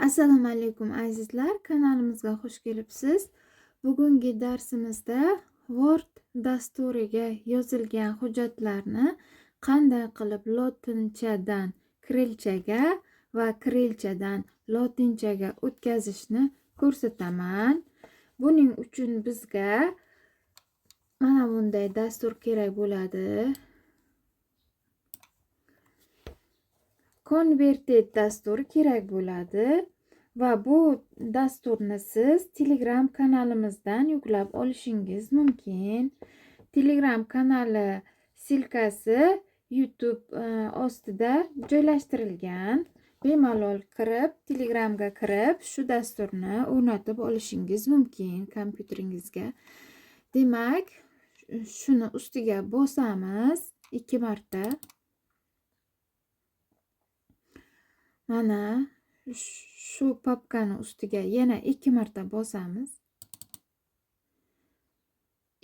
Assalomu alaykum azizlar, kanalimizga xush kelibsiz. Bugungi darsimizda Word dasturiga yozilgan hujjatlarni qanday qilib lotinchadan kirilchaga va kirilchadan lotinchaga o'tkazishni ko'rsataman. Buning uchun bizga mana bunday dastur kerak bo'ladi. Converted dasturi kerak bo'ladi va bu dasturni siz Telegram kanalimizdan yuklab olishingiz mumkin. Telegram kanali silkasi YouTube ostida joylashtirilgan. Bemalol kirib, Telegramga kirib, shu dasturni o'rnatib olishingiz mumkin kompyuteringizga. Demak, shuni ustiga bosamiz 2 marta. Mana shu papkani ustiga yana 2 marta bosamiz.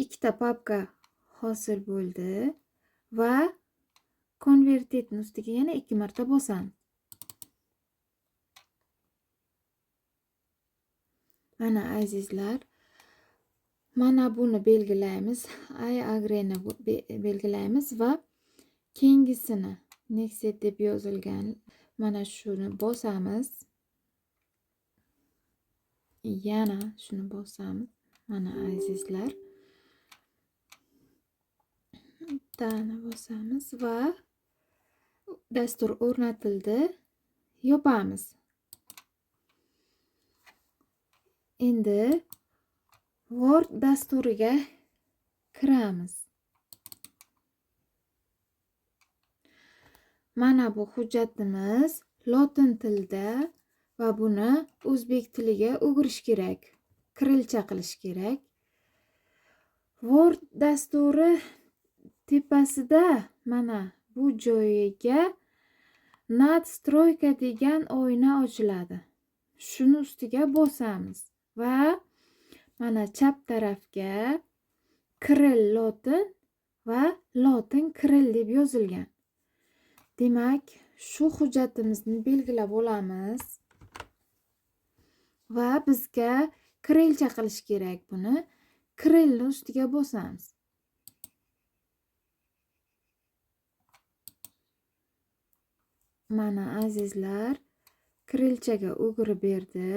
Ikkita papka hosil bo'ldi va Convertedni ustiga yana 2 marta bosamiz. Mana azizlar, mana buni belgilaymiz. I agree'ni belgilaymiz va keyingisini next deb yozilgan mana shuni bosamiz. Yana shuni bosamiz. Mana azizlar, bittani bosamiz va dastur o'rnatildi. Yopamiz. Endi Word dasturiga kiramiz. Mana bu hujjatimiz lotin tilida va buni o'zbek tiliga o'girish kerak, kirilcha qilish kerak. Word dasturi tepasida mana bu joyiga Nadstroyka degan oyna ochiladi. Shuni ustiga bosamiz va mana chap tarafga kirill lotin va lotin kirill deb yozilgan. Demak, shu hujjatimizni belgilab olamiz va bizga kirilcha qilish kerak buni. Kirillni ustiga bosamiz. Mana azizlar, kirilchaga o'girib berdi.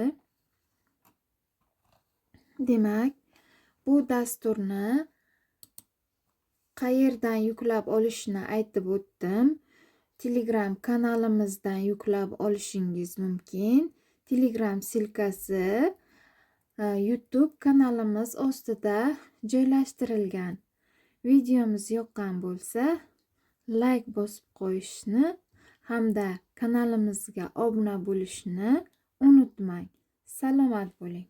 Demak, bu dasturni qayerdan yuklab olishni aytib o'tdim. Telegram kanalimizdan yuklab olishingiz mumkin. Telegram silkasi YouTube kanalimiz ostida joylashtirilgan. Videomiz yoqqan bo'lsa, like bosib qo'yishni hamda kanalimizga obuna bo'lishni unutmang. Salomat bo'ling.